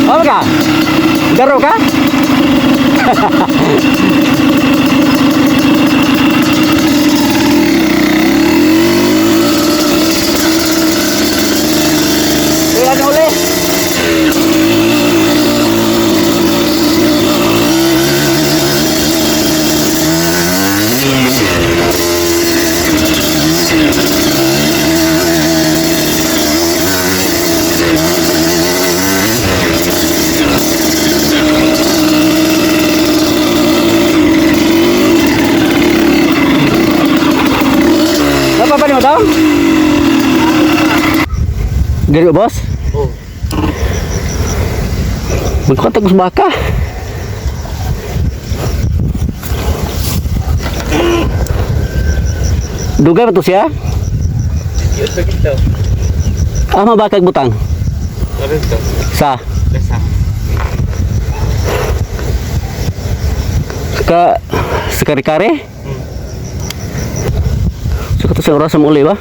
Oh ka? Garo ka? Kaya ano uli? Napa pa ni daw? Diri, boss? Oh. Magkatag sa baka. Dugay ba to siya? Yun pa gito. Ah, mabakag butang. Sabi ito. Sa Lesa. ka sa kare-kare? So kato sa oras mo uli ba?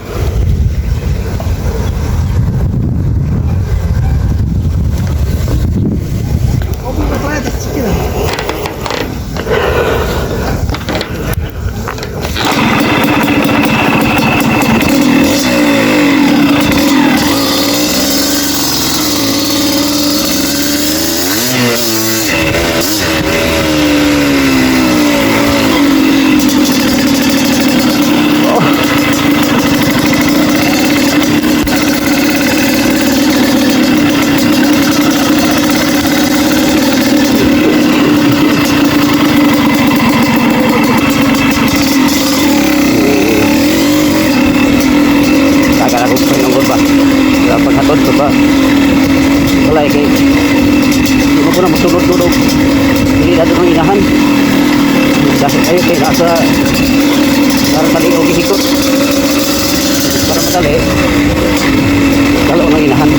Tagal ako sa nang ba? Sa paghatod ko ba? Wala eh, kay di mo ko na masunod-sunod. Hindi na doon ang inahan. Dahil kayo kay nasa para mali o gihikot. Para madali. Dalo ng inahan.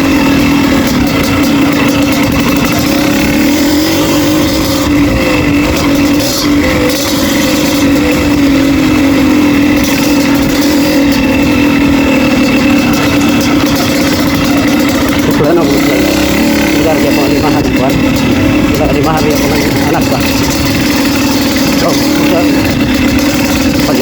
Wala na ako. Lugar niya pang limahan ang kuwan. Sila limahan niya pang anak ba. So, sa pag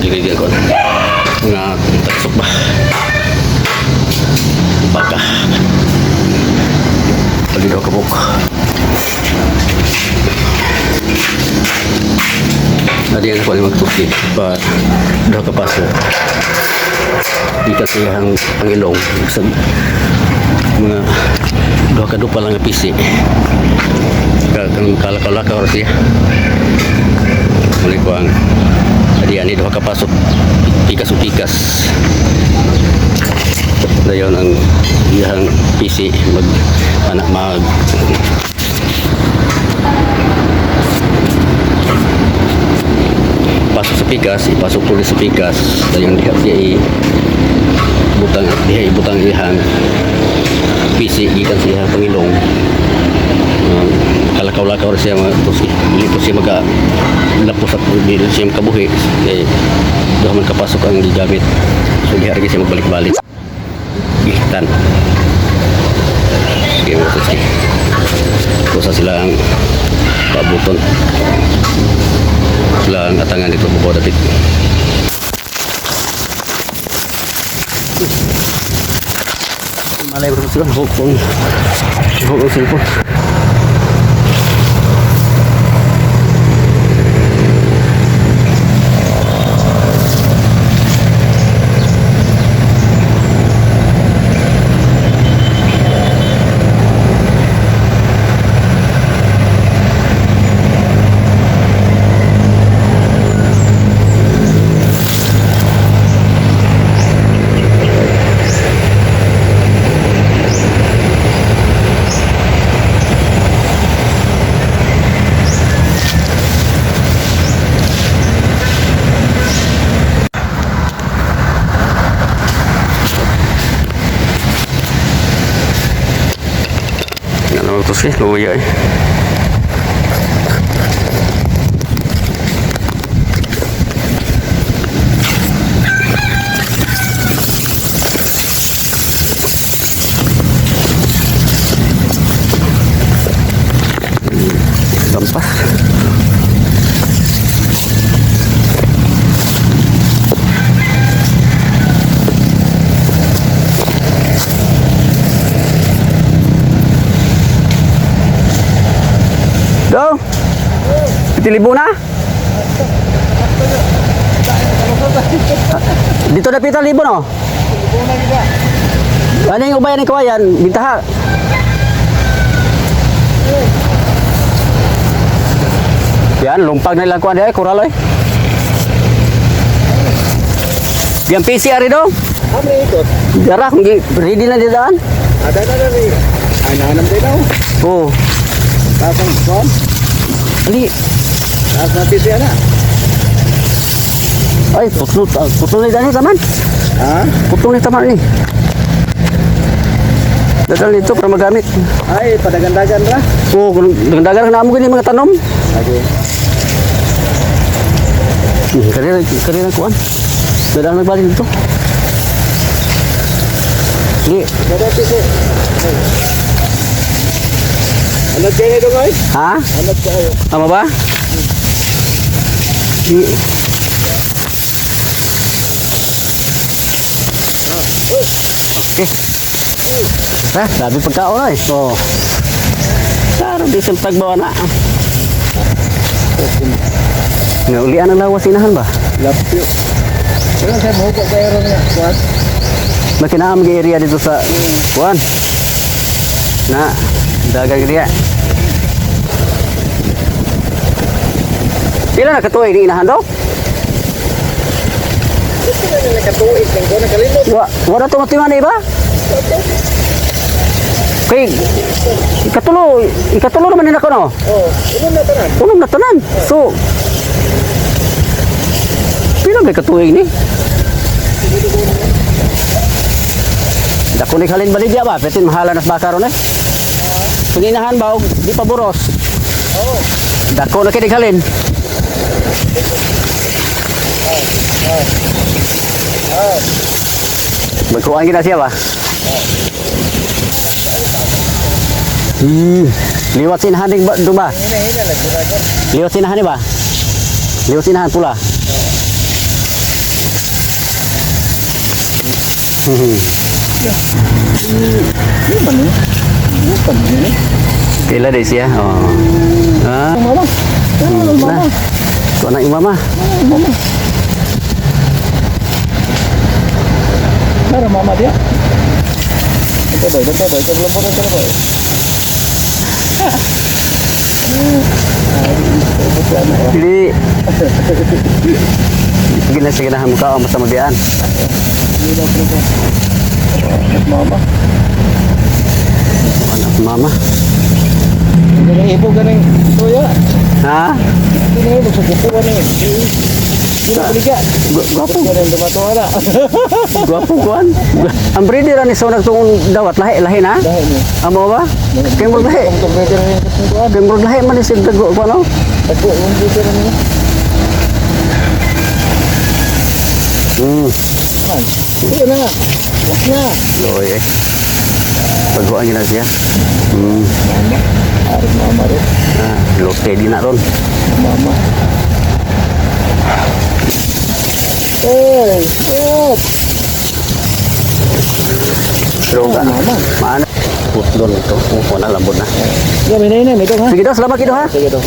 Gili ko mga tagsok ba. Baka. Pagi daw kabuk. Adi ang ako magtuki pa daw kapasok. Di kasi ang ilong sa mga duha ka dupa lang nga pisi. Kang kalakaw-lakaw ra siya. Muli ko ang adi ani duha ka pasok pikas o pikas. Dayon ang iyang pisi mag anak mag pasok sa pikas, ipasok tuloy sa pikas. Dayon diha siya i butang diha ibutang iyang pisi gikan sa iyang pangilong. Kalakaw-lakaw ra siya mga tusi. Dili po siya maka lapos at dili siya makabuhi. Eh, duha man kapasok ang gigamit. So diha ra gyud siya magbalik-balik. Gihitan. Sige mga tusi. Kusa sila ang paabuton. Sila ang atangan dito bubo dapit. Malay bro sila hukong. Hukong cellphone. Nga naman ito siya, luya eh. Lampas. Go! Pitilibo na? Dito na pita libo no? Ano yung ubayan ng kawayan? Bintaha. Yan, lumpag na ilang kuwan ay, kural ay. Yang PC ari do. Ame ikot. Dara, kung ready na didaan. Ada na na rin. Ay, nahanap din ako. Oo. Taas ang phone. Ali. Taas na PC na. Ay, putlo, putlo na dani taman. Ha? Putlo na taman ni. Dadal nito para magamit. Ay, padagandagan ra. Oo, kung dagan na amo gini mga tanom. Okay. Karira, karira kuan. Dadal nagbalik dito. Di, Kada PC. Anad kayo nito, ay? Ha? Anad kayo. Tama ba? Di. Okay. Ha, sabi pagkaon ay. Oh. Klaro, di siyang tagbawa na. Nga, ulian ang lawas inahan ba? Lapyo. Pero sa mo ko kayo ron nga. Kuan? Makinaam ng area dito sa kuan. Na, dagan diya. Pila na katuig ni inahan daw? Ito na nila katuig kang ko nakalimot. Wa, wala to matiman iba? Kay ikatulo, ikatulo naman nila ko no. Oh, unom na tanan. Unom na tanan. So pila may katuig ni? Dako ni halin baligya ba? Petin mahala nas baka ron eh. Panginahan ba og di pa buros? Oo. Dako na kini halin. Magkuan gina siya ba? Liwat sinahan ni ba? Ba? Hina-hina lang gura ko. Liwat sinahan ni ba? Liwat sinahan pula. Di man eh. Di pa man eh. Kaila day siya. Oh. Ah, Ang mama. Ano ang mama? na. Kuha na yung mama. Ang mama. Nara mama dia. Ito boy, ito boy, ito boy, ito boy. Dili. Sige na, sige na. Mukha basta mabiyaan. Mama. Anak mama. Ganang ibo ganang tuya. Ha? Ganang ibo sa kukuha ni. Di na baliga. Gwapo. Ganang dumatuwa na. Gwapo kuan. Ang breeder ni sa unang tungong dawat lahi lahi na. Dahil ni. Amo ba? Kay murag lahi. Kung computer ni kukuha. Kay murag lahi man ni sig dago kuan no. Ako computer ni. Man. Sige na. Wag na. Loy eh. Paghuan na siya. Mama. Arif mama ro. Ah, lote di na ron. Mama. Eh, oh. Pero ka. Mama. Maana. Putlon ito. Kuko na lambot na. Ya, may na ito ha. Sige daw, salamat kito ha. Sige daw.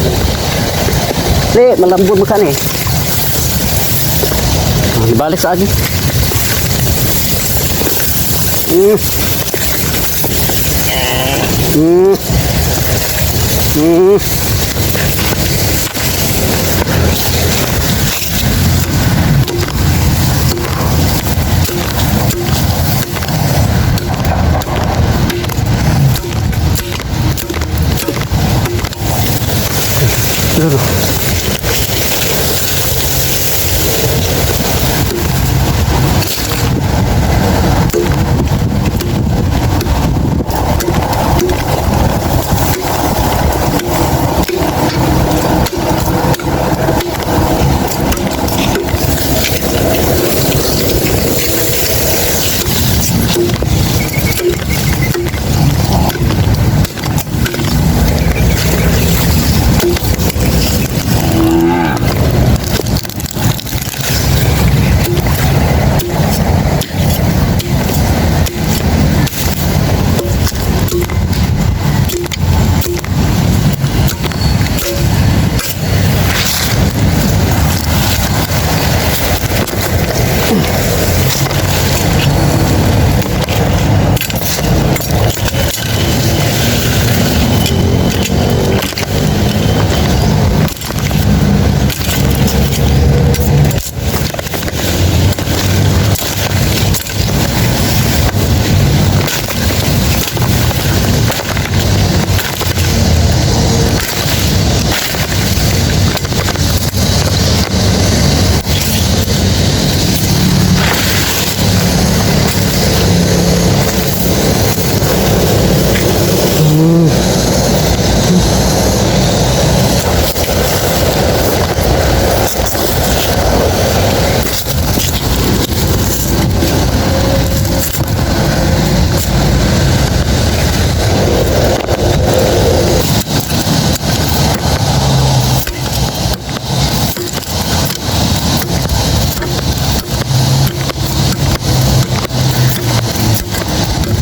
Le, malambot mo ka ni. Ah, balik sa akin. Dulu.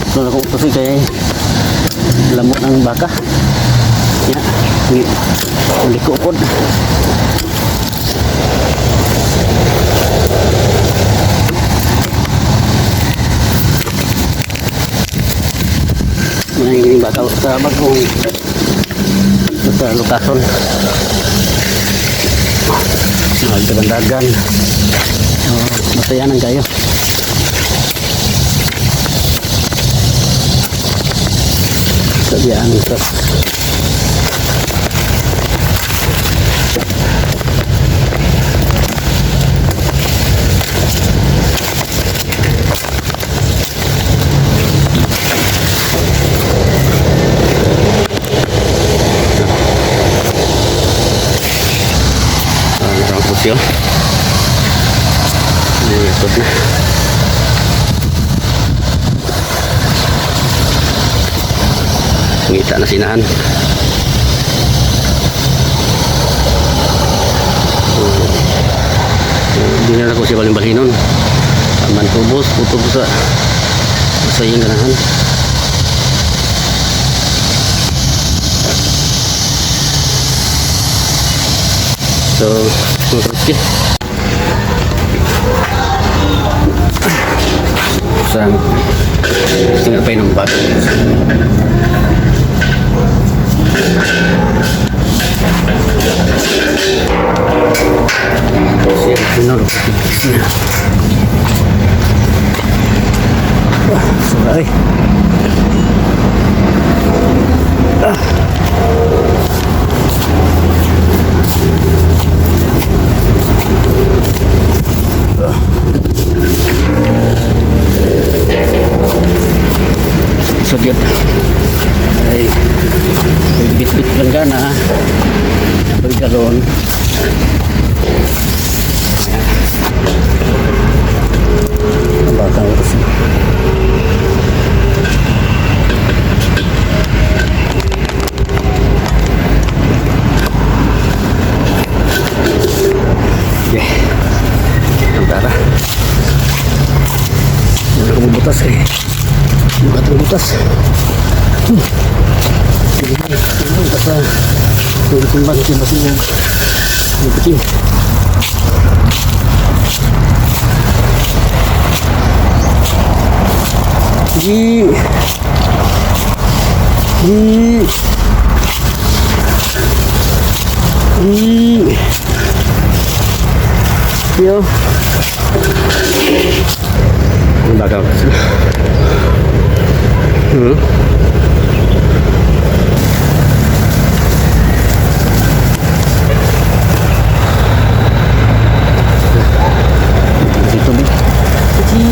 Ito na kung kasi kay lamot ng baka. Ya, ni liko pod. May yung baka sa bagong sa lokason. Nagdagandagan. Oh, masaya nang kayo. Sabihan ito. Ah, narang kusyo. Ito na. Ngita na sinahan. Hindi na ako siya balin-balinon. Man tubos, puto po sa iyang ganahan. So, mga karuski. Sa gusto nga pa yun ng bago. Siya, sinor. Ah, sobra eh. So, yun. Ay, bit-bit lang gana. Apoy galon. Ang batang oras. Okay. Ang tara. Wala kong butas eh. Bukat ang butas. Butas sa timbang, timbang, timbang. Timbang. Gi. Gi. Gi. Yo. Ang bagaw. Kasi tubig. Gi.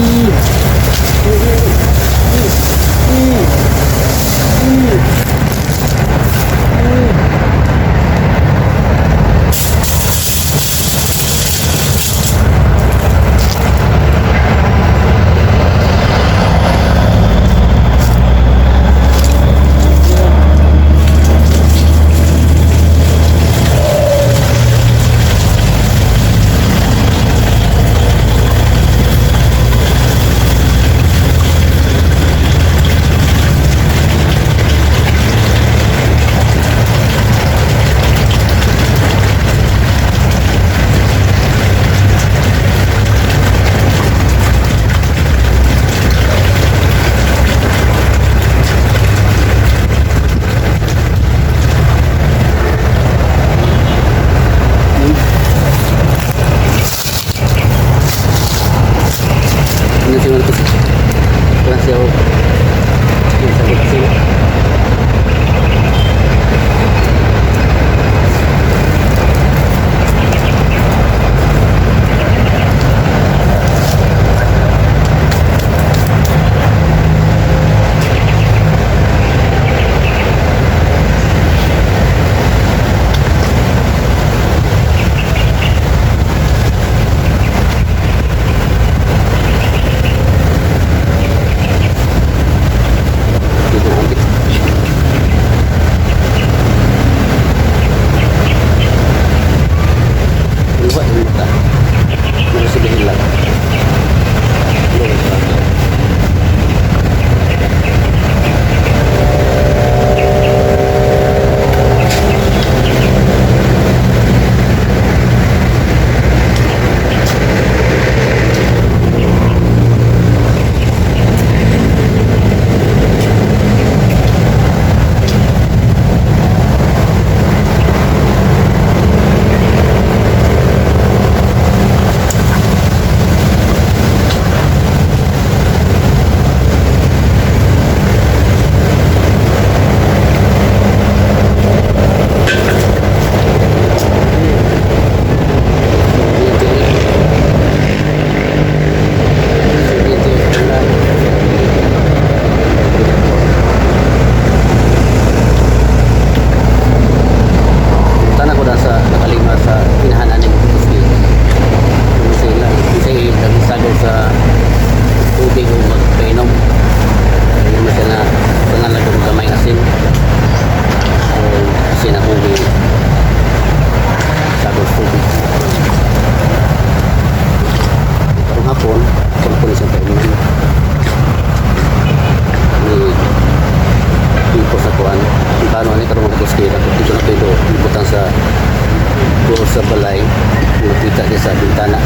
Makita niya sa bintana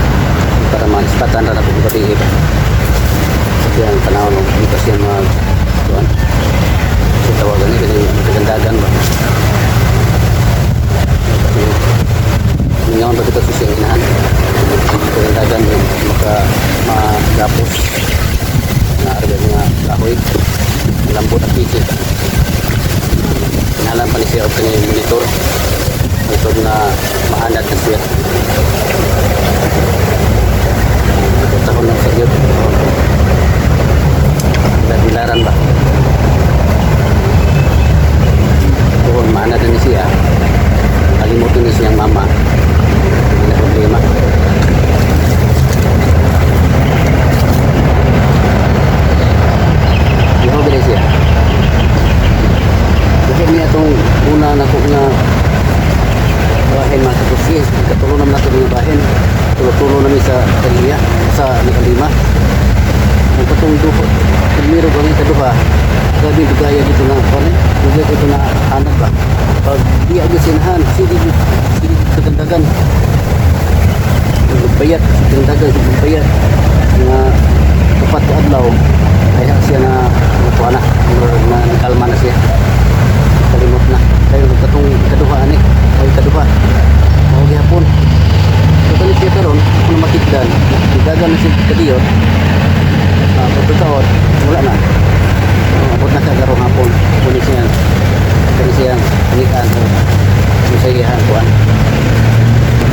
para maispatan ra na kung gabi ba. Sa siyang tanaw no, di pa siya mag kuan. Sa tawagan niya kani kagandagan ba. Mingaon ba dito sa siyang inahan? Kagandagan maka magapos na arga nga kahoy. Lambot ang piti. Kinahalan pa ni siya og kani monitor. Monitor na maanad na siya. Tahon lang sa yun. Bilaran ba? Doon, maanad na ni siya. Kalimutan ni siyang mama. Hindi na problema. Iho ba siya? Kasi niya itong una na ko nga bahin mga kapusi. Katulo naman nato nga bahin. Tulo-tulo namin sa kaniya, sa nakalima. Ang katong duha, primero kami kaduha, grabe dugaya dito na, kani, dugaya dito na anak ba. Pag di agad sinahan, sige, sige kagandagan. Nagbayat, kagandagan, nagbayat. Nga upat ka adlaw, kaya siya na nakuha na, na nakalma na siya. Kalimot na. Kayo katong kaduha ani, ay kaduha. Mao gihapon. So kani siya karon, kung matikdan, dagan na siya kadiyot. Pagkataon, wala na. Abot na ka karong hapon. Kuni siya. Kani siya ngikan o sa iyahan kuan.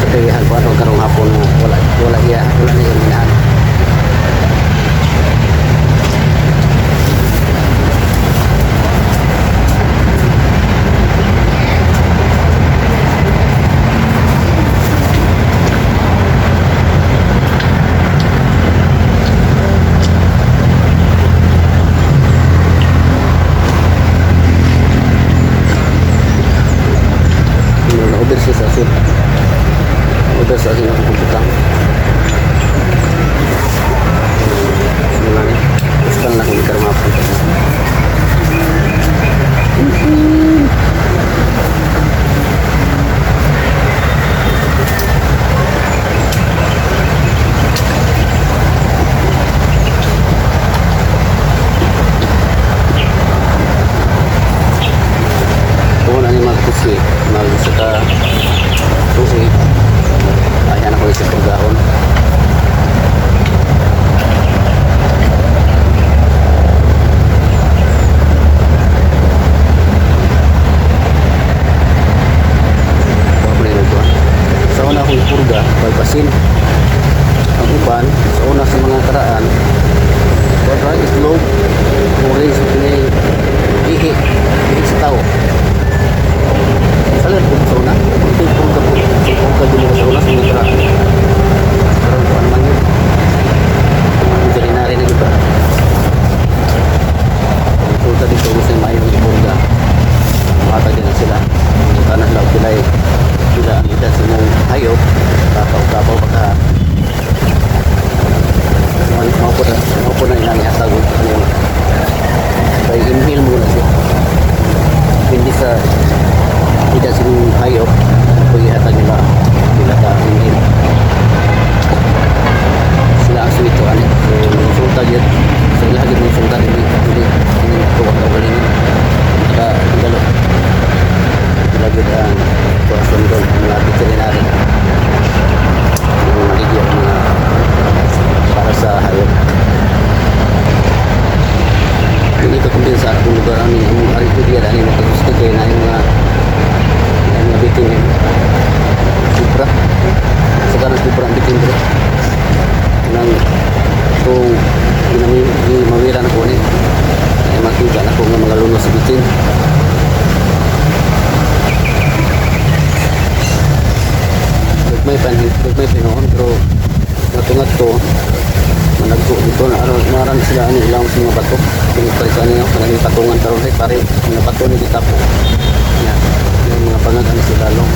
Sa iyahan kuan o karong hapon wala wala iya wala na iyang inahan. Na-over siya sa asin. Over sa asin akong pagputang. Simula niya. Gusto lang akong ikarong hapon. Kung ano yung mga kusi, mag sa ka tuig, ayan ako sa paggaon. Sa una akong purga, balbasin. Ang uban, sa una sa mga karaan, wala itlog, orange, pinay, ihi, ihi sa tao. Salan po sa una, ito purga po, purga din sa una sa mga karaan. Karon ko naman yun. Veterinary na iba. Resulta dito sa mayong purga. Mata din na sila. Mata na sila pilay. Pila ang edad sa mong hayop. Kapaw-kapaw pagka mao po na ilang ihatag og ano. Kay inhale mo na siya. Hindi sa edad sa mong hayop, pag ihatag nila pila ka inhale. Sila ang suwito ani. So resulta gyud sa ilaha gyud resulta dili dili dili tuwa ka galingon. Naka galo. Sila gyud ang tuwa mga veterinary. Yung maligyo mga para sa hayop. Hindi ko kumpin sa akong lugar ani among ari ko diya ani makagusto kay na yung mga bitin eh. Sobra. Sa kanang sobra ang bitin bro. Nang itong ginamawira na ko ni ay makita na ko nga mga lunos sa bitin. Gagmay pa gagmay pa noon pero natungat to managko dito na ano naran sila ani ilang sa mga bato tungod pa sa ano kanang patungan karon kay pare mga bato ni gitapo nya yung mga pangag ani sila long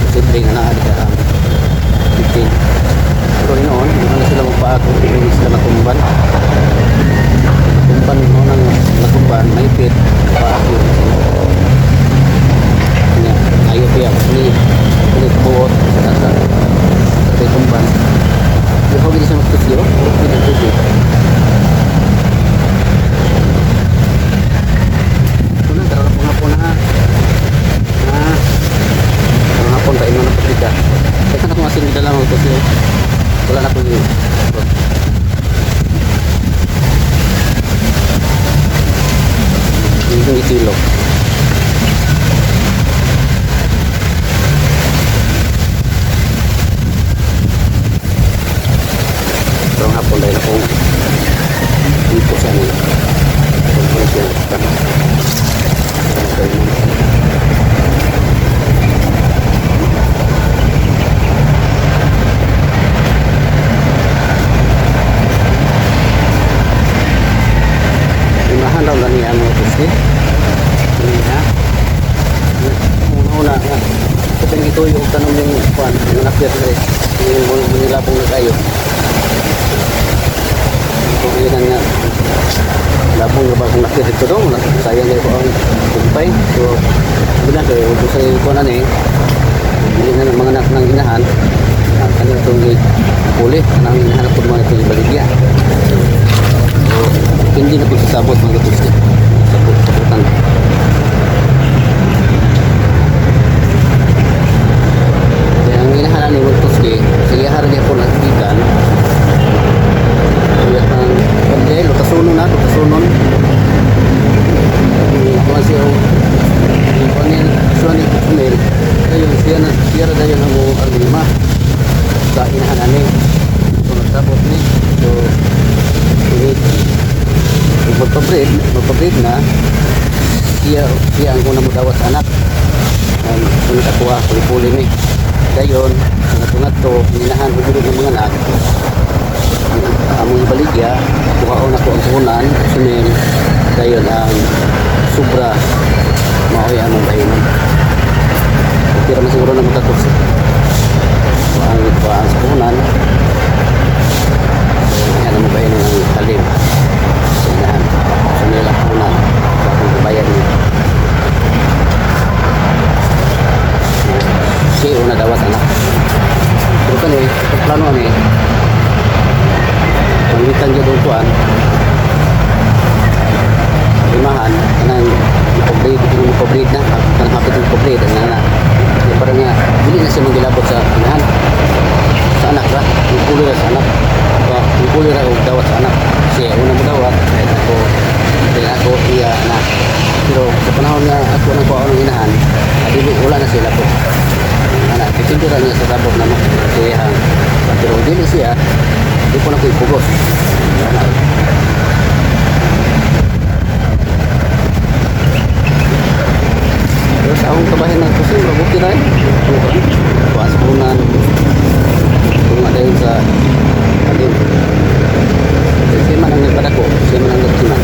posible nga naa di ang bitin pero noon hindi na sila magpaako hindi sila matumban matumban mo nang matumban maipit paako nya ayo piya ni ni buot sa sa Tuski, oh. Okay ng tubig. Ito na, karoon po nga po na. Na. Karong hapon, kain mo na paprika. Teka na kung asin dala mga tuski, oh. Wala na po yun. Yung itilog. Karong hapon dahil akong dito sa ano. Kung ano siya, tama. Kain mo. Unahan daw na niya ang mga eh. Niya. Una-una nga. Ito yung ito yung tanong yung kuan, yung nakyat na eh. Yung manilabong na kayo. Kung yun ang nga. Labong na ba kung nakyat ito daw, sayang kayo ko ang kumpay. So, bila kayo, ubos sa kuan na eh. Bili na ng mga anak ng inahan. Ang kanila itong puli, ang inahan na po mga itong ibaligya. So, hindi na po sasabot mga tusti. Sabot, sabutan. Kaya ang inahanan ni mga tusti, sa iyahara niya po ng ikan. Kaya ang pagdahil, lutasunon na, lutasunon. Kuha siya, kuha niya, siya ni Kusmel. Ayun, siya na, siya na dayon ang ang lima sa inahanan ni. So, nagsabot ni. So, ini magpa-breed, magpa-breed na siya siya ang una mo dawat sa anak. Ang sunod ako ah, puli-puli ni. Dayon, ang tungat to, minahan ko ng mga anak. Ang among ibaligya, kuhaon ako ang puhunan, sunil, dayon ang sobra maoy among bahinon. Okay ra man siguro na magkakursi. Ang kuhaan sa puhunan, so yan ang bahinon ang talim sa inahan. Sunil ang puhunan sa akong kabayan niya. Siya una dawat anak. Pero kani, itong plano ani, pangitan dyan ang kuan, limahan, kanang mapabreed, kanang mapabreed na, kanang hapit ng mapabreed, ang anak. Kaya parang nga, dili na siya manggilabot sa inahan. Sa anak ra, yung ra sa anak. Pa, yung ra og dawat sa anak. Siya una mo dawat, kahit ako, dahil ako, iya anak. Pero sa panahon nga ako nang kuha ng inahan, ah, dili, wala na sila po. Anak, pipindura niya sa sabot na mo. Siya, pero dili siya, di ko na ko ipugos. Anak. Pero sa akong kabahin ng kusing, mabuti na eh. Kuha sa punan. Kung nga dahil sa alim. Siya man ang nagpadako, siya man ang nagsiman.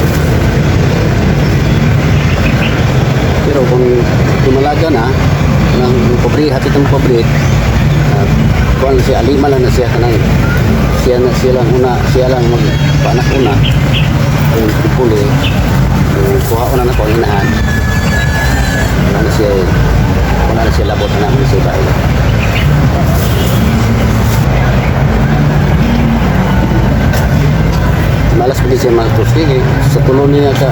Pero kung tumalaga na, ng pobre, hatid ng pobre, uh, kuan siya, alima lang na siya kanang siya na siya lang una, siya lang magpaanak una. Ayun, pupuli. Yung kuha una na ko ang inahan. Wala na siya, wala na siya labot na namin siya bahay. Malas pa din siya mga tuski. Eh. Sa tulo niya ka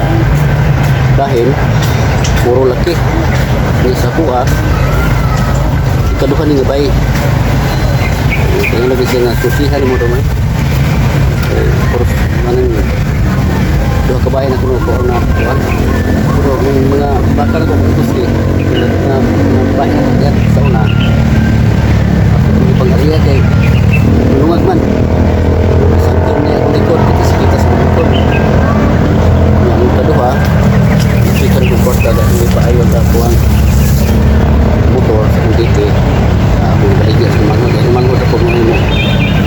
dahil puro laki. Niya sa kuha, ikaduha ni nga bay. Kaya lagi siya nga tusihan mo doon. Eh, puro manang duha ka bahay na kuno ko na kuha. Puro yung mga baka na ko kung tuski na na bahay na yan sa una. Ako kung ipang-ariya kay lungag man. Sangkong niya akong likod, kita sa kita sa likod. Ang kaduha, nakita ko kwarta dahil hindi pa ayaw ka kuhan motor sa DT. Akong baligya sa manghod. Ang manghod ako mga mo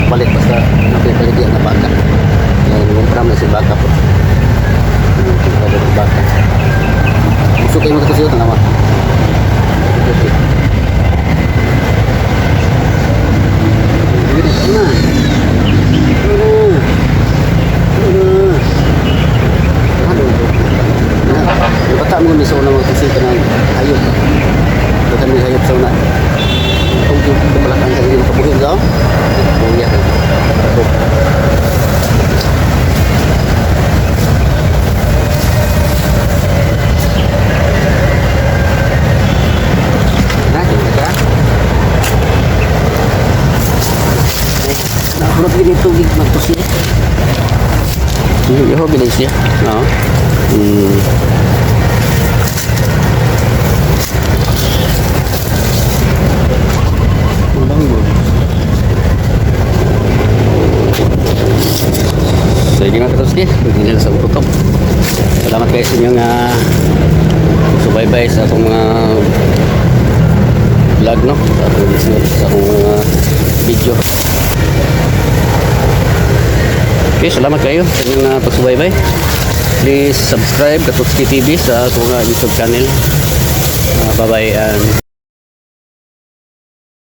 palit basta napipaligya na baka. Yan, kumpra na si baka po. Kumpra na si baka. Gusto kayo magkasiyo, tanawa. Dili na. Oo. Oo. Ano? Na, bata mo ni sa una mga kasi kanang hayop. Bata mo hayop sa una. Kung yung palakang sa hindi makabuhin daw. Buya. Murag gini tubig magtusi. Yo, bilis siya. Oo. Ang bango. Sige, mga katoski, hindi na sa utok. Salamat kayo sa inyong subaybay sa akong mga vlog, no? Sa akong mga video. Okay, salamat kayo sa inyong pagsubaybay. Please subscribe Katutski TV sa akong YouTube channel. Bye-bye and